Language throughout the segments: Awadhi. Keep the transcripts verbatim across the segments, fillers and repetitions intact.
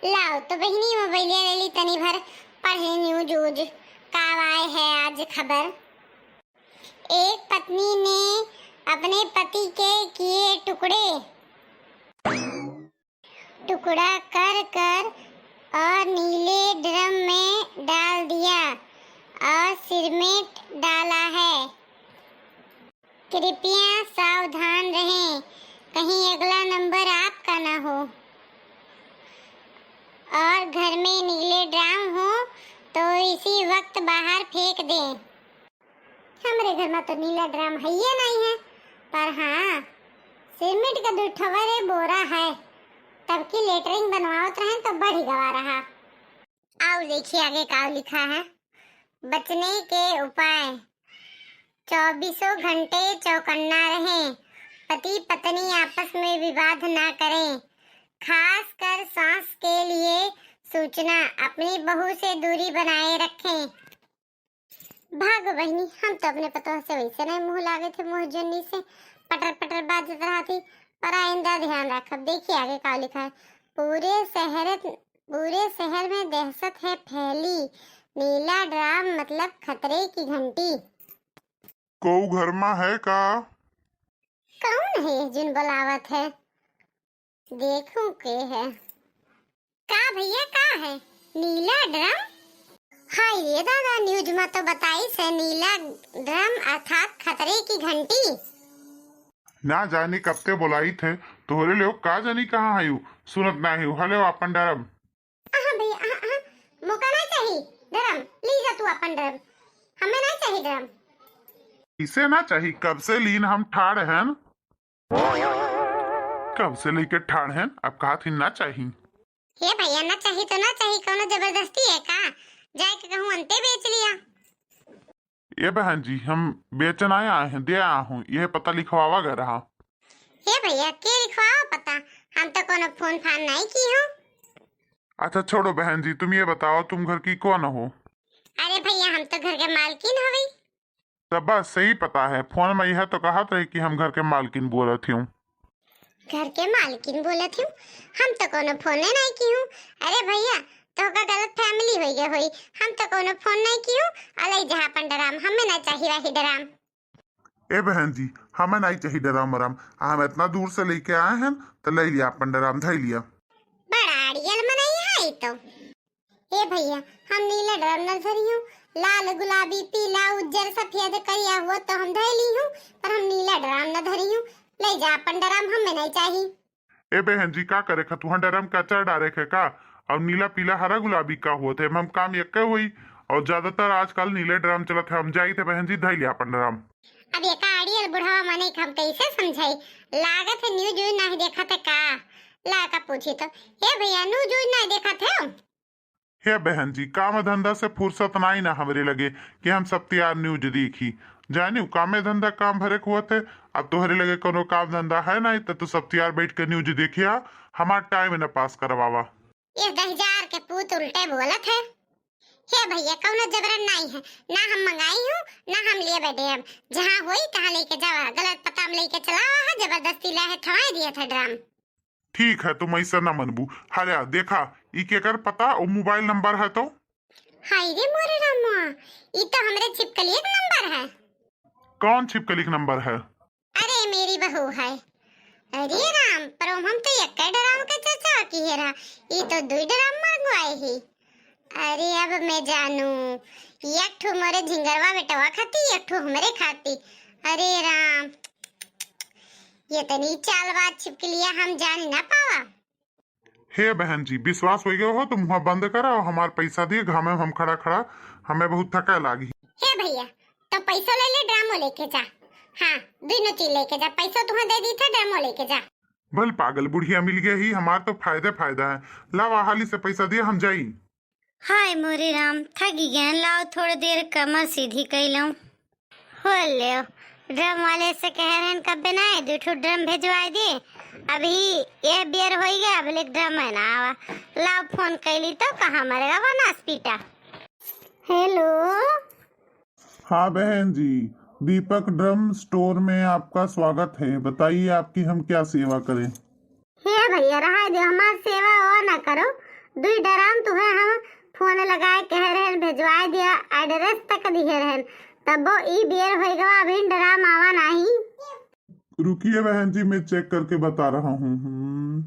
लाओ तो बहिनी मोबाइलिया ले ली, तनी भर पढ़े न्यूज उज, का आए है आज खबर। एक पत्नी ने अपने पति के किए टुकड़े, टुकड़ा कर कर और नीले ड्रम में डाल दिया और सिरमेट डाला है। कृपया सावधान रहें, कहीं अगला नंबर आपका ना हो। और घर में नीले ड्राम हो तो इसी वक्त बाहर फेंक दें। हमरे घर में तो नीला ड्राम हइये नहीं है, पर हाँ, सीमेंट का दू ठवरे बोरा है, तब की लेटरिन बनवावत रहें तो बढ़ गवा रहा। आओ देखिए आगे का लिखा है। बचने के उपाय। चौबीसों घंटे चौकन्ना रहें। पति पत्नी आपस में विवाद ना करें। खासकर सास के लिए सूचना, अपनी बहू से दूरी बनाए रखें। भागो बहिनी, हम तो अपने पतोह से वैसे नहीं मुँह लागे थे, मुँह जुन्नी से पटर पटर बाजत रहा थी, पर आइंदा ध्यान रखब। देखिए आगे का लिखा है। पूरे शहर, पूरे शहर में दहशत है फैली, नीला ड्राम मतलब खतरे की घंटी। कोऊ घर मा है का? कौन है जिन बुलावत है? देखूं के है। का भैया, का है? नीला ड्रम? हाय रे दादा, न्यूज मा तो बताइस है नीला ड्रम अर्थात खतरे की घंटी। ना जानी कब ते बोलाइत है, तोहरे लोग का जानी कहाँ है यू, सुनत ना है यू। हले आपन ड्रम। अहा भैया, अहा, अहा, मोका ना चाही ड्रम, ली जा तू आपन ड्रम, हमें ना चाही ड्रम। इसे ना चाही, कब से लीन हम ठाड़ हन, कब से लेके ठाड़ हन, अब कहा थी ना चाही। हे भैया, ना चाही तो ना चाही, कौनो जबरदस्ती है का? जाए के कहूँ अंते बेच लिया। ए बहन जी, हम बेचन आए, आए हैं, दे आया हूँ, यह पता लिखवावा गया रहा। हे भैया, के लिखवाओ पता? हम तो कोनो फोन फान नहीं की हूँ। अच्छा छोड़ो बहन जी, तुम ये बताओ, तुम घर की कौन हो? अरे भैया, हम तो घर के मालकिन हवे। तो बस सही पता है, फोन में यह तो कहत रही कि हम घर के मालकिन बोलत हूँ। घर के मालकिन बोलत हूँ? हम तो कोनो फोने नहीं की हूँ। अरे भैया, तोहका गलत फैमिली हो गया होई, हम तो कोनो फोन नहीं की हूँ। अले जहाँ अपन ड्राम, हमें ना चाहिए वही ड्राम। ए बहन जी, हमें नहीं चाहिए ड्राम व्राम, हम इतना दूर से लेके आए हैं, तो ले लिया अपन ड्राम, धई लिया। बड़ा अड़ियल मनई है ई तो। ए भैया, हम नीला ड्राम न धरी हूँ, लाल गुलाबी पीला उज्जर सफेद करिया हुआ तो हम धई ली हूँ, पर हम नीला ड्राम न धरी हूँ। ले जा अपन ड्राम, हमें नहीं चाहिए। ए बहन जी, का करे खा तुहाँ ड्रम के अचार डारे खे का? और नीला पीला हरा गुलाबी का होत है, हम काम यक्के होई। और ज्यादातर आजकल नीले ड्रम चलत है। हम जाई थे बहन जी, धई लिया अपन ड्रम। अब ये का अड़ियल बुढ़ावा मने के हम कैसे समझाई? लागत है न्यूज व्यूज नहीं देखा थे का? ला का पूछी तो, ए भैया न्यूज व्यूज नहीं देखा थे? हे बहन जी, काम धंधा से फुर्सत नाई ना हमरे लगे कि हम सब तियार न्यूज देखी। जानियो, कामे धंधा काम भरे के हुआ थे। अब तोहरे लगे कोनो काम धंधा है नाई, त तू सब तियार बैठ के न्यूज देखिया, हमार टाइम न पास करवावा। ये दहिजार के पूत उल्टे बोलत है। हे भैया, कौनो जबरन नाई है, ना हम मंगाई हूँ, ना हम लिए बैठे। अब जहाँ होई तहाँ लेके जावा, गलत पता में लेके चलावा है, जबरदस्ती लाहे थवाई दिया था ड्राम। ठीक है, तुम ऐसा ना मनबू। हल्या, देखा, ई केकर पता और मोबाइल नंबर है तो? हाय रे मोरे रामा, ई तो हमरे छिपकली के नंबर है। कौन छिपकली के नंबर है? अरे, मेरी बहू है। अरे राम, पर हम तो एक ड्राम के चर्चा की है रहा, ई तो दुई ड्राम मंगवाए ही। अरे अब मैं जानू, एक ठो मोरे झिंगरवा बेटवा खाती, एक ठो हमरे खाती। अरे राम, ये तनी चालबाज छिपकलिया हम जान ना पावा। हे बहन जी, विश्वास हो गया हो तो मुँह बंद करा और हमार पैसा दिए, घामे में हम खड़ा खड़ा, हमें बहुत थका लागी। हे भैया, तो पैसा ले ले, ड्रामो लेके जा। हाँ, दोनों चीज लेके जा, पैसा तुम्हें दे दी था, ड्रामो लेके जा। भल पागल बुढ़िया मिल गई ही, हमार तो फायदे फायदा है। लावा हाली से पैसा दिए, हम जाई। हाय मोरे राम, थकी गए, लाओ थोड़ी देर कमर सीधी कई लूं। हो ले, ड्रम वाले से कह रहे हैं कब्बे ना, दो ठो ड्रम भेजवाए दे। अभी ये बेर होई गया, अब ले ड्रम है ना आवा। लाओ फोन कैली तो कहाँ मरेगा वो नासपीटा। हेलो। हाँ बहन जी, दीपक ड्रम स्टोर में आपका स्वागत है। बताइए आपकी हम क्या सेवा करें? हे भैया, रहा दो, हमार सेवा और ना करो, दुई ड्राम तुहे हम फोन लगाए कहे रहन, भेजवाए दिया, एड्रेस तक दिहे रहन, तबो ई बेर होइ गवा, अभी ड्राम आवा नाही। रुकिए बहन जी, मैं चेक करके बता रहा हूँ। हम्म,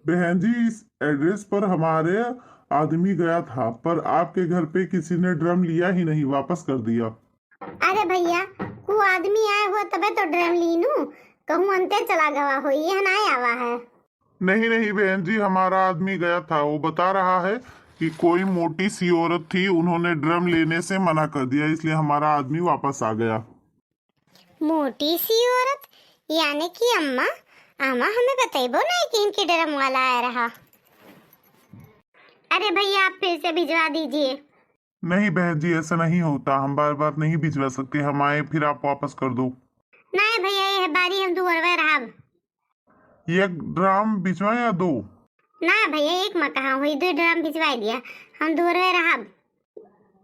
बहन जी, इस एड्रेस पर हमारे आदमी गया था, पर आपके घर पे किसी ने ड्रम लिया ही नहीं, वापस कर दिया। अरे भैया, को आदमी आए हुआ तबे तो ड्रम लीनू, कहूँ अंते चला गवा हो, यह ना आवा है। नहीं नहीं बहन जी, हमारा आदमी गया था, वो बता रहा है कि कोई मोटी सी औरत थी, उन्होंने ड्रम लेने से मना कर दिया, इसलिए हमारा आदमी वापस आ गया। मोटी सी औरत? यानी कि अम्मा, अम्मा हमें बतैबो नहीं कि इनके ड्रम वाला आया रहा। अरे भैया, आप फिर से भिजवा दीजिए। नहीं बहन जी, ऐसा नहीं होता, हम बार बार नहीं भिजवा सकते, हम आए फिर आप वापस कर दो। नहीं भैया, यह बारी हम दुअरवे रहब। एक ड्राम भिजवा या दो? ना भैया, एक मा कहाँ हुई, दो ड्राम भिजवा दिया, हम दुअरवे रहब।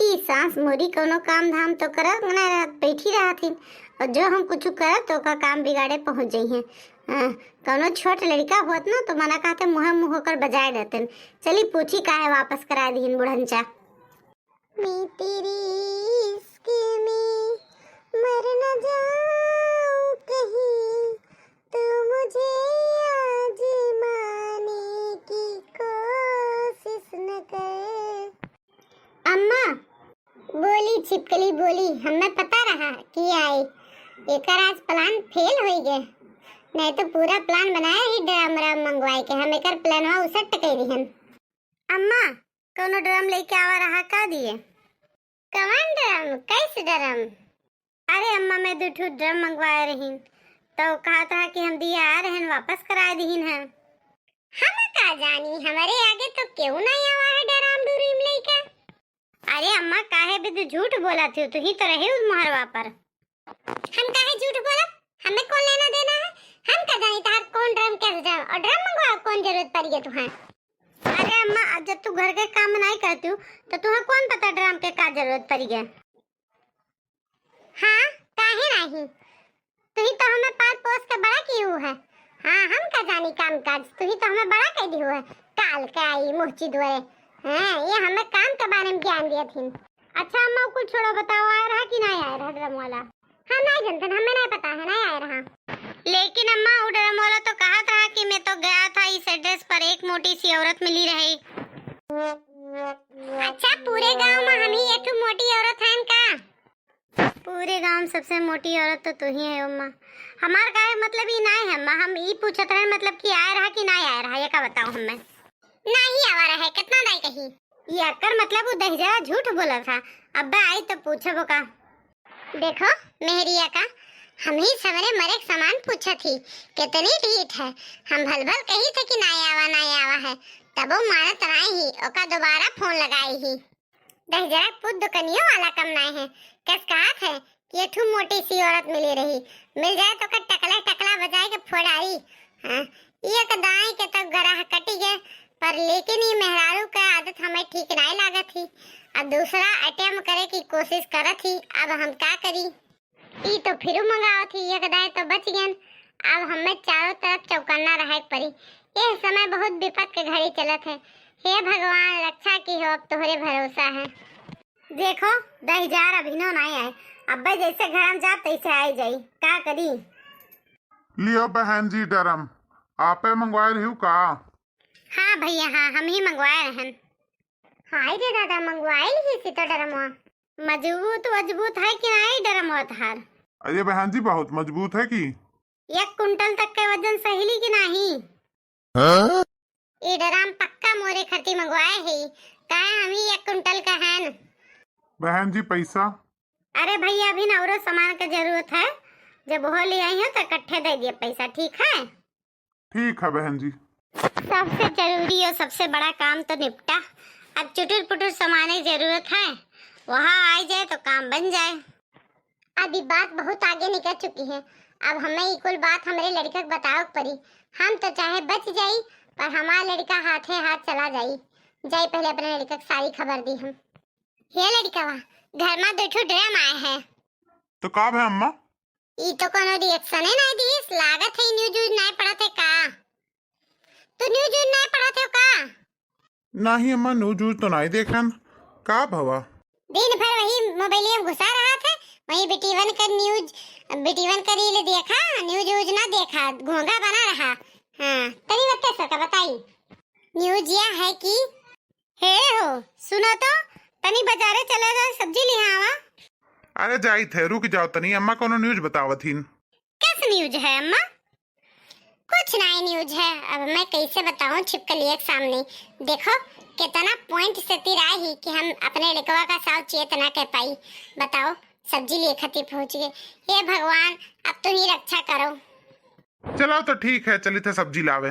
ई सास मोरी कौनो काम धाम तो करत ना रहत, बैठी रहत हिन, और जो हम कुछ करत तो का काम बिगाड़े पहुँच जइहें। हाँ, कौनो छोट लड़का होत ना तो मना कहते मुँह मुँह होकर बजाए देते। चली पूछी काहे वापस करा दीन बुढ़नचा। मैं तेरे इश्क में मर न जाऊं कहीं, तू मुझे आजमाने की कोशिश न कर। अम्मा, बोली छिपकली बोली, हमें पता रहा कि आई, एकर आज प्लान फेल होई गए, नहीं तो पूरा प्लान बनाया ही ड्राम राम मंगवाए के, हम एकर प्लानवा उसट कर दिहन। अम्मा, कौनो ड्रम लेके आवा रहा का दिए? कवन ड्रम? कैसे ड्रम? अरे अम्मा, मैं दो ठो ड्रम मंगवाए रहीन, तो कहत रहा कि हम दिए आ रहन, वापस कराए दीन है। हम का जानी, हमारे आगे तो केहू नहीं आवा है ड्राम डूरीम लेके। अरे अम्मा, काहे भी तू झूठ बोला थी, तू ही तो रहे उस मोहरवा पर। हम काहे झूठ बोलब? हमें कौन लेना देना है? हम का जानी तहार कौन ड्रम कैसे ड्रम और ड्रम मंगवा कौन जरूरत पड़ी है तुहां? अरे अम्मा, अब जब तू घर के काम नहीं करती हो, तो तुहां कौन पता ड्रम के का जरूरत पड़ी है? हाँ, काहे नहीं? तू ही तो हमें पाल पोस के बड़ा की हु है। हाँ, हम का जानी काम काज, तू ही तो हमें बड़ा कर दी हु है। काल के आई मुहची दुआरे। हाँ, ये हमें काम के बारे में ज्ञान दिया थी। अच्छा अम्मा, कुल छोड़ो, बताओ, आए रहा कि नहीं आए रहा ड्रम वाला? हम नहीं जानते, हमें नहीं पता है, नहीं आए रहा। लेकिन अम्मा, वो ड्रम वाला तो कहत रहा कि मैं तो गया था, इस एड्रेस पर एक मोटी सी औरत मिली रही। अच्छा, पूरे गांव में हम ही एक ठो मोटी औरत हैं का? पूरे गांव में सबसे मोटी औरत तो तू ही है अम्मा। हमार काहे मतलब ई नहीं है अम्मा, हम ई पूछत रहे मतलब कि आए रहा कि नहीं आए रहा, ये का बताओ हमें। नहीं आवा रहा है, कितना दाई कही। ये अक्कर मतलब वो दहिजरा झूठ बोला था। अब आई तो पूछबो का। देखो मेहरिया का, हम ही सबरे मरे के सामान पूछत ही, कितनी ढीठ है। हम भल भल कही थे कि नाई आवा, नाई आवा है, तबो मानत नाई ही, ओका दोबारा फोन लगाई ही। दहिजरा पुत दुकनियों वाला कम नाई है, कस कहत है कि ये ठू मोटी सी औरत मिली रही, मिल जाए तो ओकर टकला टकला बजाए के फोड़ाई। हाँ, ये एक दाई के तब गराह कटी गए, पर लेकिन ये मेहरारू का आदत हमें ठीक नाई लागत ही। अब दूसरा अटेम्प्ट करे की कोशिश करत ही, अब हम का करी? ई तो फिरू मंगावत ही, एक दाई तो बच गयन। अब हमें चारों तरफ चौकन्ना रहे के पड़ी। यह समय बहुत विपत के घड़ी चलत है। हे भगवान, रक्षा की हो, अब तोहरे भरोसा है। देखो, दहिजार अभिनो नाई आए, अब्बे जैसे घर में जाब तैसे आई जाई, का करी? लियो बहन जी ड्रम, आपे मंगवाए रही का? हाँ भैया, हाँ, हम ही मंगवाए रहन। हाय रे दादा, मंगवाइल ही सी तो ड्रमवा। मजबूत वजबूत है कि नहीं ड्रमवा तहार? अरे बहन जी, बहुत मजबूत है कि। एक कुंटल तक के वजन सहिली कि नहीं? हाँ? ई ड्रम पक्का मोरे खातिर मंगवाए है, काहे हम ही एक कुंटल का है न। बहन जी, पैसा? अरे भैया, अभी न औरो सामान के जरूरत है, जब वो ले आई हो तो इकट्ठे दे दिए पैसा, ठीक है? ठीक है बहन जी। सबसे जरूरी और सबसे बड़ा काम तो निपटा, अब चुटुर पुटुर सामान की जरूरत है, वहाँ आ जाए तो काम बन जाए। अब ई बात बहुत आगे निकल चुकी है। अब हमें ई कुल बात हमरे लड़का के बतावे के पड़ी। हम तो चाहे बच जाई, पर हमार लड़का हाथे हाथ चला जाई। जाई पहले अपने लड़का के सारी खबर दी हम। हे लड़कवा, घर में दो ठो ड्रम आए हैं। तो का भे अम्मा? ई तो कोनो रिएक्शन है नहीं दीस, लागत है न्यूज व्यूज नहीं पढ़त है का? तू न्यूज व्यूज नहीं पढ़त है का? नाही अम्मा, न्यूज वूज तो नाही देखन। का भवा? दिन भर वही मोबाइलिया में घुसा रहा था, वही बिटिवन का न्यूज, बिटिवन का रील देखा, न्यूज वूज ना देखा, घोंघा बना रहा। हाँ, तनी बत्ते सर का बताई। न्यूज यह है कि हे हो, सुनो तो, तनी बाजारे चले जाए, सब्जी लिहा आवा। अरे जाइत है, रुक जाओ तनी, अम्मा कोनो न्यूज बतावत हिन। कस न्यूज है अम्मा? कुछ नाई न्यूज है, अब मैं कैसे बताऊं छिपकलिया के सामने। देखो, कितना पॉइंट से तिराई ही कि हम अपने लड़कवा का साव चेत ना कह पाई। बताओ, सब्जी लिए खती पहुंच गए। हे भगवान, अब तू ही रक्षा करो। चलो तो ठीक है, चली थे सब्जी लावे।